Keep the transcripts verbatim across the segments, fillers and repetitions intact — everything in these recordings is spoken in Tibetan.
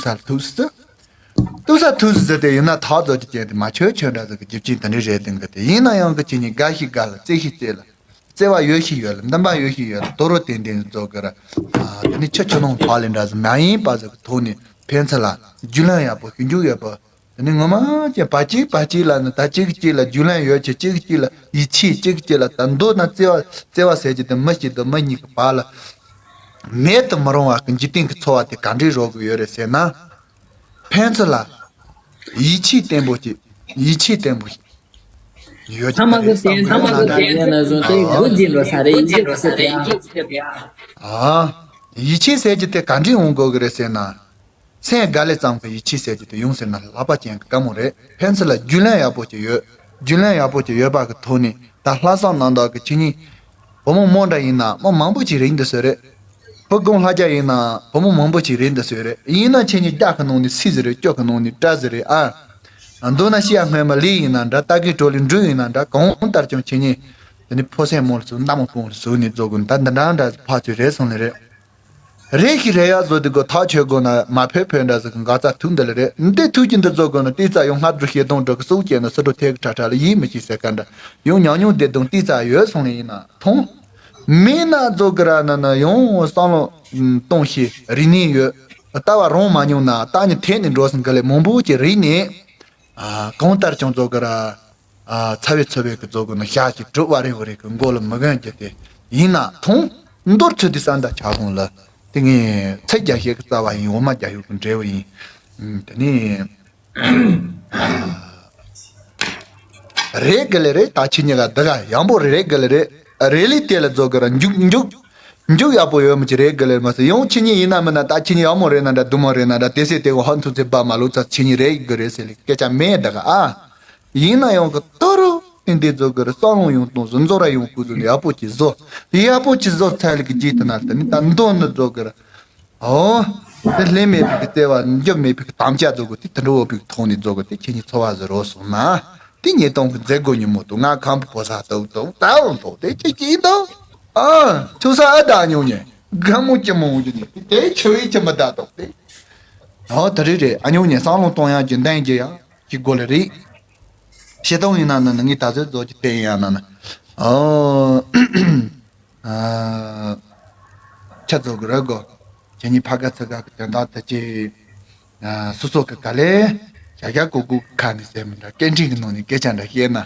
ས་ལ་ཐུག་སི་ཟི། ཐུག་ས་ཐུག་སི་ཟི་དེ་ཡིན་ན་ཐག་རྫོགས་ཀྱི་རྐྱེན་དེ་མ་ཆོད་ཆོད་འདྲ་ཟིག་གི་རྒྱུ་རྐྱེན་དེ་འདྲ་རེད་དེ་འགི་དེ་ཡིན་ན་ཡང་གི་ཁྱེད་གཉིས་དགའ་ཤི་དགའ་ལ་བརྩེ་ཤི་བརྩེ་ལ། བརྩེ་བ་ཡོད་ཤི་ཡོད་ལ་འདུན་པ་ཡོད་ཤི་ཡོད་ལ་དོ་རུ་ཏན་ཏན་རྫོགས་གི་ར། དེ་ནི་ཁྱི་ཁྱི་ནང་ཕ་ལས་འདྲ་ཟིག་མ་ཡིན་པ་ཟིག་གི་ཐོག་ནས་ཕན་ཚུན་ལ་རྒྱུས་ལོན་ཡག་པོ་ཤུགས་འཇུག་ཡོད་པ། དེ་ནི་ངོ་མ་ཅན་བ་གཅིག་བ་གཅིག་ལ་ནི་ད་གཅིག་གཅིག་ལ་རྒྱུས་ལོན་ཡོད་ཅེས་གཅིག་གཅིག་ལ་ཡིད་ཆེས་གཅིག་གཅིག་ལ་ད་མདོར་ན་བརྩེ་བ་བརྩེ་བ་ཟེར་གྱི་དེ་མི་གཅིག་དང་མི་གཉིས་ཀྱི་བར་ལ་མེད་དུ་མི་རུང་བ་གི་འཇིག་རྟེན་གྱི་འཚོ་བ་དེ་ག་འདྲས་རོལ་གི་ཡོད་རེད་ཟེར་ན། ཕན་ཚུན་ལ་ཡིད་ཆེས་བརྟན་པོ་ཅིག་ཡིད་ཆེས་བརྟན་པོ་ཞིག་ཡོད་ཚང་མ་གི་བསྟན་ཚང་མ་གི་བསྟན་ཡིན་ན་བཟུང་སྟེ་འགོ་འཛིན་འགྲོ་ས་རེད་ཡིན་གྱི་ཟེར་ཏེ། ཨ། ཡིད་ཆེས་ཟེར་གྱི་དེ་ག་འདྲས་འོང་དགོས་གི་རེད་ཟེར་ན། སེམས་དགའ་ལས་ཙམ་གྱི་ཡིད་ཆེས་ཟེར་གྱི་དེ་ཡོང་ཟེར་ན་ལག་པ་ཅན་གྱི་དཀའ་མོ་རེད། ཕན་ཚུན་ལ་རྒྱུས་ལོན་ཡག་པོ་ཅིག་ཡོད། རྒྱུས་ལོན་ཡག་པོ་ཅིག་ཡོད་པ་གི་ཐོག་ནས་ད་ལྷག་བསམ་རྣམ་དག་གི་ཁྱེད་གཉིས། བུ་མོ་མོ་འདྲ་ཡིན་ན་མོ་མང་པོ་ཅིག་རེད་འདི་སུ་རེད། བུ་དགུང་ལྷ་རྒྱལ་ཡིན་ན་བུ་མོ་མང་པོ་ཅིག་རེད་འདི་སུ་རེད། ཡིན་ན་ཁྱེད་གཉིས་རྒྱ་གི་ནང་ནས་སི་ཟི་རེད། སྐྱོ་གི་ནང་ནས་བཀྲ་ཟི་རེད་ཨ། མདོར་ན་ཤི་ཡ་སྔོན་མ་ལི་ཡིན་ན་འདྲ། རྟ་གི་གྲོ་ལི་འབྲུ་ཡིན་ན་འདྲ། གང་ལྟར་ཀྱང་ཁྱེད་གཉིས། དེ་ནི་ཕོ་སེན་མོ་ལ་སུ་མནའ་མ་དཔུང་ལ་སུ་ནས་རྫོགས་དགོས་ད་འདི་འདྲ་འདྲ་ཕ་ཚོས་རེད་སོང་ལེ་རེད། རེད་ཤི་རེད་ཡག་བཟོ་དེ་གོ་ཐག་ཆོད་དགོས་ན་མ་ཕོད་ཕོད་འདྲ་ཟིག་གི་འགག་རྩ་ཐུག་འདི་ལ་རེད། འདི་ཐུག་གི་འདི་བཟོ་དགོས་ན་ཏི་ཙ་ཡོང་སྔ་དྲོ་ཤེས་དོང་འགྲོ་གི་སུག་བྱས་ན་སུ་འགྲོ་ཐེག་གི་ཁྲ་ཁྲ་ལ་ཡིད་མི་ཆེས་ཟེར་ཀ་འདྲ་ཡོང་ཉང་ཉུང་བདེ་དོང་ཏི་ཙ་ཡོད་སོང་ལེ་ཡིན་ན་ཐོང་། མིན་ན་བཟོ་གི་ར་ན་ན་ཡོང་བསམ་བློ་གཏོང་ཤེས་རིག་གནས་ཡོད། ལྟ་བ་རང་མ་ཉུང་ན་ལྟ་ཉི་ཐེ་ནས་འགྲོ་སོང་གི་ལེ་མང་པོ་ཅིག་རིག་གནས། ཨ། གང་ལྟར་ཀྱང་བཟོ་གི་ར། ཨ། ཚ་བའི་ཚོ་བའི་གི་བཟོ་གི་ན་ཞག་གི་གྲུབ་བ་རེ་བ་རེ་གི་མགོ་ལ་མི་གན་གྱི་དེ་ཡིན་ན་ཐོང་། མདོར་ཚུད་དེ་ས་འདྲ་ཆགས་སོང་ལ། དེ་ངས་ཚིག་རྒྱ་ཤེས་ཀྱི་རྩ་བ་ཡིན། འོ་མ་རྒྱ་ཤེས་ཀྱི་འབྲས་བུ་ཡིན། ཨུམ། དེ་ནས་རེད་གི་ལེ་རེད། ད་ཁྱེད་གཉིས་ཀ་འདི་ག་ཡང་པོ་རེད་གི་ལེ་རེད། རེད་ལེ་དེ་ལ་བཟོ་གི་ར་འཇུག་འཇུག་འཇུག་ཡག་པོ་ཡོད་མི་ཅི་རེད་གི་ལེ་མ་ཟེར། ཡང་ཁྱེད་གཉིས་ཡིན་ན་མིན་ན་ད་ཁྱེད་གཉིས་ཡག་མོ་རེད་ན་འདྲ་སྡུག་མོ་རེད་ན་འདྲ་དེ་སེ་དེ་གོ་ཧ་ཐུག་ཚེ་བ་མ་ལུག་ཚ་ཁྱེད་གཉིས་རེད་གི་རེད་ཟེར་ལེ་སྐད་ཆ་མེད་འདི་ག་ཨ། ཡིན་ན་ཡང་གི་ཏོ་རུ་ཏན་ཏན་བཟོ་དགོས་རེད། བསམ་བློ་ཡོང་གཏོང་བཟོ་འཛོ་ར་ཡོང་ཁུ་བཟོ་ནས་ཡག་པོ་ཅིག་བཟོ། ཡག་པོ་ཅིག་བཟོ་ཚར་ལེ་གི་རྗེས་དེ་ན་དེ་ནི་ད་མདོ་ནི་བཟོ་དགོས་རེད། ཨོ། དེ་ལྷད་མེད་པའི་གི་བརྩེ་བ་འགྱུར་མེད་པའི་གི་དམ་བཅའ་བཟོ་དགོས་དེ་དེ་འདྲ་བོ་པའི་གི་ཐོག་ནས་བཟོ་དགོས་དེ་ཁྱེད་གཉིས་འཚོ་བ་བཟོ་རོགས་སོང་ན། དེ་ཉིས་སྟོང་གི་མཛད་སྒོ་ཉིན་མོ་དུ་ང་ཁམ་བུ་ཕོ་ས་དུ་དུ་ད་འོང་དོ་དེ་ཅི་ཅི་དོ། ཨ། ཆུ་ས་ཨ་ད་ཉུང་ཉེ་ག་མོ་ཅི་མོ་ཅི་ནི་དེ་ཆུ་བའི་ཅི་མི་ད་དོ་དེ། ཨོ་དེ་རེད་རེད། ཨ་ཉུང་ཉེ་བསམ་བློ་གཏོང་ཡག་གི་འདང་རྒྱག་ཡག་གི་སྒོ་ལ་རེད། ཤེས་སྟོང་ཡིན་ན་ནི་ངས་ད་གཟོད་རྫོགས་ཀྱི་བསྟན་ཡང་ན་ནི། ཨོ། ཨ། ཁྱེད་ཚོ་གི་རེ་གོ། ཁྱེད་གཉིས་ཕ་ག་ཚ་ག་གི་དོན་དག་ད་ཅི། ཨ། སོ་སོ་གི་ག་ལེ། བྱ་བྱ་ཀུ་ཀུ་ཁ་ནས་ཟེར་མི་འདྲ་སྐད་འཕྲིན་གི་ནང་ནས་སྐད་ཆ་འདྲ་བཤད་ན།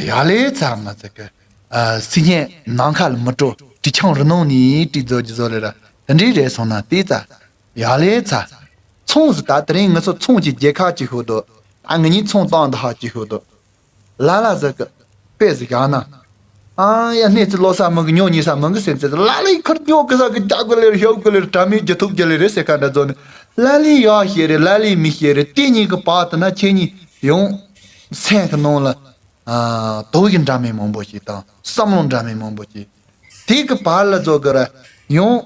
ཡག་ལེ་ཚ་མ་ཚ་གི། ཨ། སི་ཉན་ནང་ཁ་ལ་མི་སྤྲོ་དྲི་ཆང་རི་ནང་ནས་དྲི་རྫོགས་ཀྱི་བཟོ་ལེ་ར་དེ་འདྲའི་རེད་སོང་ན་དེ་ཚ། ཡག་ལེ་ཚ། ཚོང་ཟི་ད་དེ་རིང་ངི་ཚོ་ཚོང་གི་རྒྱལ་ཁ་ཅིག་ཤོད་དོ། ཨ་ངི་གཉིས་ཚོང་བཏང་ད་ཧ་ཅིག་ཤོད་དོ། ལ་ལ་ཟི་གི་དཔེ་ཟི་ཡག་ན། ཨ་ཡ་སྣེ་ཚི་ལོ་ས་མི་གི་ཉོ་ཉི་ས་མི་གི་སེམས་ཚི་ལ་ལའི་ཁར་ཉོ་གི་ས་གི་རྒྱ་གི་ལེ་རེ་ཤོག་གི་ལེ་རེ་དྲ་མི་རྒྱ་ཐུག་རྒྱ་ལེ་རེ་ཟེར་ཁ་འདྲ་ཛོ་ནི། ལ་ལའི་ཡག་ཤེས་རེ་ལ་ལའི་མི་ཤེས་རེ་དེ་གཉིས་གི་བར་དུ་ན་ཁྱེད་གཉིས་ཡོང་། སེམས་གི་ནང་ལ། ཨ། དོགས་ཀྱི་འདྲ་མིན་མང་པོ་ཞིག་དང་བསམ་བློ་འདྲ་མིན་མང་པོ་ཞིག་དེ་གི་བར་ལ་ཚོ་གི་ར་ཡང་།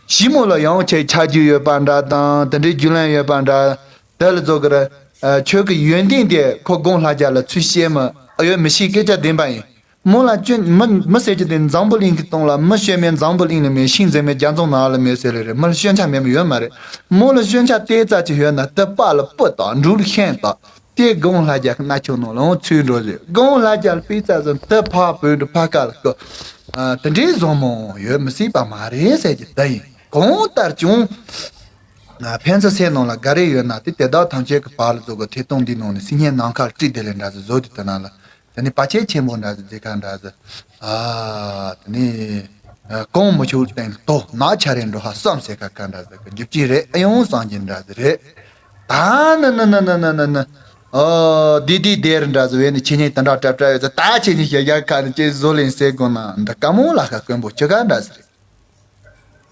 ཞི་མོ་ལ་ཡང་ཆེ་ཆ་རྒྱུས་ཡོད་པ་འདྲ་དང་དེ་འདྲའི་རྒྱུས་ལོན་ཡོད་པ་འདྲ། དེ་ལ་ཚོ་གི་ར། ཨ། ཁྱོད་ཀྱི་ཡོན་ཏན་དེ་ཁོ་དགུང་ལྷ་རྒྱལ་ལ་ཚུལ་བཤད་མི་ཨ་ཡོད་མི་ཤེས་སྐད་ཆ་བདེན་པ་ཡིན། མོ་ལ་སྐྱོན་མི་མི་ཟེར་རྒྱུ་དེ་འཛམ་བུ་གླིང་གི་སྟེང་ལ་མི་སྐྱོན་མེད་འཛམ་བུ་གླིང་ལ་མེད། ཤིང་འཛིན་མེད་རྒྱ་མཚོ་ནང་ལ་མེད་ཟེར་ལེ་རེད། མི་ལ་སྐྱོན་ཆ་མེད་མི་ཡོད་མ་རེད། མོ་ལ་སྐྱོན་ཆ་ཏོག་ཙམ་ཅིག་ཡོད་ན་དེ་པ་ལ་སྤུ་དང་འབྲུག་ལ་ཤན་དང་། དེ་དགུང་ལྷ་རྒྱལ་གྱི་རྣ་ཆུང་ནང་ལ་འོང་ཚུལ་འགྲོ་ཟེར། དགུང་ལྷ་རྒྱལ་དཔེ་ཙམ་ཟིན་དེ་ཕ་བོད་འགྲོ་ཕ་ཀ་ལ་ཀོ། ཨ། དེ་འདྲའི་བཟང་མོ་ཡོད་མི་སྲིད་པ་མ་རེད་ཟེར་གྱི་ད་ཡིན། གང་ལྟར་ཀྱང་། ཨ། ཕན་ཚུན་སེམས་ནང་ལ་དགའ་རེ་ཡོད་ན་དེ་དེ་དག་ཐམས་ཅད་ཀྱི་བར་ལ་བཟོ་གི་ཐད་གཏོང་འདི་ནང་ནས་སི་ཉན་ནང་ཁར་བཀྲིས་བདེ་ལེགས་འདྲ་ཟིག་བཟོ་དེ་དེ་ན་ལ། དེ་ནས་བར་ཆད་ཆེན་པོ་འདྲ་ཟིག་མཛད་ཁ་འདྲ་ཟིག་ཨ། དེ་ནས། ཨ། གོང་མི་ཆོག་སྟེང་ལྟོ་ནག་ཆ་རེ་འགྲོ་ཧ་བསམ་ཟེར་ཁ་ཁ་འདྲ་ཟིག་གི་རྒྱུ་ཅི་རེད། ཨ་ཡོང་སངས་རྒྱས་འདྲ་ཟིག་རེད། ད་ནི་ནི་ནི་ནི་ནི་ནི་ནི། ཨོ། དེ་དེ་དེར་འདྲ་ཟིག་བས་ནི་ཁྱེད་གཉིས་དེ་འདྲ་གྲབ་གྲབ་ཡོད་ཚེ་ད་ཁྱེད་གཉིས་ཞེ་རྒྱག་ཁ་ནི་ཅེས་བཟོ་ལེན་ཟེར་དགོས་ན་འདི་དཀའ་མོ་ལ་ཁ་དཀོན་པོ་ཁྱི་ཁ་འདྲ་ཟིག་རེད།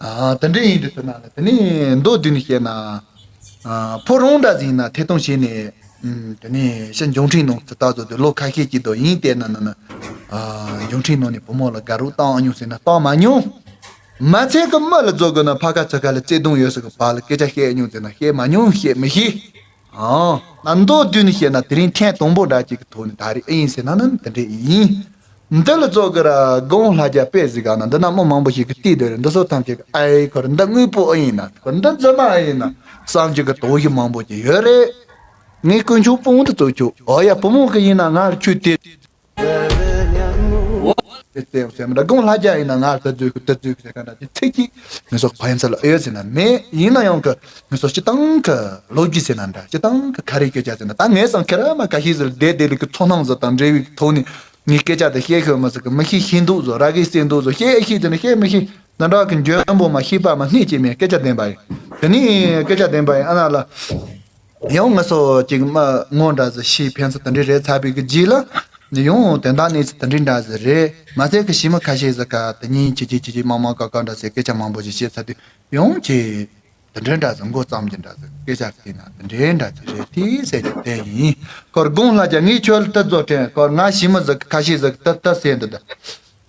ཨ། དེ་འདྲ་ཡིན་དུས་ཚོད་ན་ལ་དེ་ནས་མདོ་བསྡུས་ནས་བཤད་ན། ཨ། ཕོ་རང་འདྲ་ཟིག་ཡིན་ན་ཐད་གཏོང་བྱས་ནས། ཨུམ། དེ་ནས་ཕྱི་འབྱུང་འཕྲིན་ནང་དུ་ལྟ་བཟོ་དུས་ལོ་ཁ་ཤས་ཀྱི་དོ་ཡིན་བལྟས་ན་ན་ན། ཨ། འབྱུང་འཕྲིན་ནང་ནས་བུ་མོ་ལ་དགའ་རོགས་བཏང་མྱོང་ཟེར་ན་བཏང་མ་མྱོང་། མ་ཚད་ཀྱི་མི་ལ་བཟོ་དགོས་ན་ཕ་ཁ་ཚ་ཁ་ལ་བརྩེ་དུང་ཡོད་ས་གི་བར་ལ་སྐད་ཆ་བཤད་མྱོང་ཟེར་ན་བཤད་མ་མྱོང་བཤད་མི་ཤེས། ཨ། ན་མདོ་བསྡུས་ནས་བཤད་ན་དེ་རིང་ཐེངས་དང་པོ་འདྲ་གཅིག་གི་ཐོག་ནས་ད་རེས་ཨེ་ཡིན་ཟེར་ན་ནི་དེ་འདྲ་ཡིན། འདི་ལ་ཚོ་གི་ར་དགོང་ལྷ་རྒྱལ་དཔེ་ཟིག་ག་ན་འདི་ན་མི་མང་པོ་ཞིག་གི་བལྟས་སྡོད་རེད། འདི་ཚོ་ཐམས་ཅད་ཀྱི་ཨའི་ཁོ་ར་འདི་དངོས་པོ་ཨེ་ཡིན་ན། ཁོ་ར་འདི་རྫུན་མ་ཨེ་ཡིན་ན་བསམ་རྒྱུ་གི་དོགས་གཞི་མང་པོ་ཅིག་ཡོད་རེད། ངས་དཀོན་མཆོག་སྤུན་དུ་བཙུགས་ཆོག་ཨོ་ཡ། བུ་མོ་གི་ཡིན་ན་ང་ལ་ཁྱོད་དེ། དེ་ལྟ་བུ་ཟེར་མི་འདྲ། དགོང་ལྷ་རྒྱལ་ཡིན་ན་ང་ལ་དེ་བཙུགས་དེ་བཙུགས་ཟེར་ག་འདྲ་དེ་ཚིག་གཅིག་ངས་སོགས་ཕན་ཚུན་ལ་ཨེ་ཡོད་ཟེར་ན་མེད། ཡིན་ན་ཡང་གི་ངས་སོགས་སྤྱི་བཏང་གི་ལོ་རྒྱུས་ཟེར་ན་འདྲ། སྤྱི་བཏང་གི་ཁ་རས་སྐད་ཆ་ཟེར་ན། ད་ངས་སང་ཁེར་མ་ཁ་ཤས་ཟིག་བསྡད་བསྡད་ལི་གི་ཚོར་སྣང་ཟིག་དང་འབྲེལ་བའི་ཐོག་ནས་ངས་སྐད་ཆ་དེ་བཤད་ཤོད་མ་ཟིག་གི་མི་ཤེས་ཤེས་འདུག་ཟོ། ར་གི་སེ་འདུག་ཟོ། ཤེས་ཤེས་ཟེར་ན་ཤེས་མི་ཤེས། འདི་འདྲ་གི་འཇོན་པོ་མ་ཤེས་པ་མ་སྣེ་སྐྱེས་མེད། སྐད་ཆ་བདེན་པ་ཡིན། དེ་ནས་སྐད་ཆ་བདེན་པ་ཡིན། ཨ་ན་ལ་ཡང་ང་ཚོ་ཅིག་མ་ངོ་འདྲ་ཟིག་ཤེས་ཕན་ཚུན་དེ་འདྲ་རེད་ཚར་བའི་གི་རྗེས་ལ་ནི་ཡང་དེ་འདྲ་གནས་ཚུལ་དེ་འདྲ་འདྲ་ཟིག་རེད། མ་ཚད་གི་ཞི་མི་ཁ་ཤས་ཟིག་ག་དེ་གཉིས་ཅི་ཅི་ཅི་ཅི་མང་མང་ག་ག་འདྲ་ཟེར་སྐད་ཆ་མང་པོ་ཞིག་བཤད་ཚར་དུས་ཡང་ཅི་དེ་འདྲ་འདྲ་ཟིག་མགོ་བརྩམས་ཀྱི་འདྲ་ཟིག་སྐད་ཆ་བལྟས་ན་དེ་འདྲ་འདྲ་ཅི་རེད། དེ་ཟེར་གྱི་དེ་ཡིན། ཁོར་དགོང་ལྷ་རྒྱལ་ངས་ཁྱོད་ལ་ད་རྫོགས་དྲན། ཁོར་ང་ཞི་མི་ཟིག་ཁ་ཤས་ཟིག་ད་ད་ཟེར་འདུག་ད།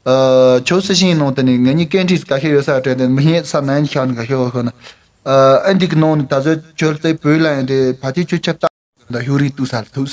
ཨ། ཁྱོད་སི་ཤིང་ནང་དུ་ནི་ང་གཉིས་སྐད་འདྲིས་ཁ་ཤས་ཡོད་ས་དྲན་དེ་མི་ཧེ་ས་ནན་ཤག་ནི་ཁ་ཤས་ཤོད་ན། ཨ། ཨ་འདི་གི་ནང་ནི་ད་གཟོད་ཁྱོད་ལྟའི་བོད་ལ་ཡིན་ཏེ་ཕ་ཏི་ཁྱོད་ཁྱབ་ད་ཧུ་རི་ཏུ་སར་ཐུག་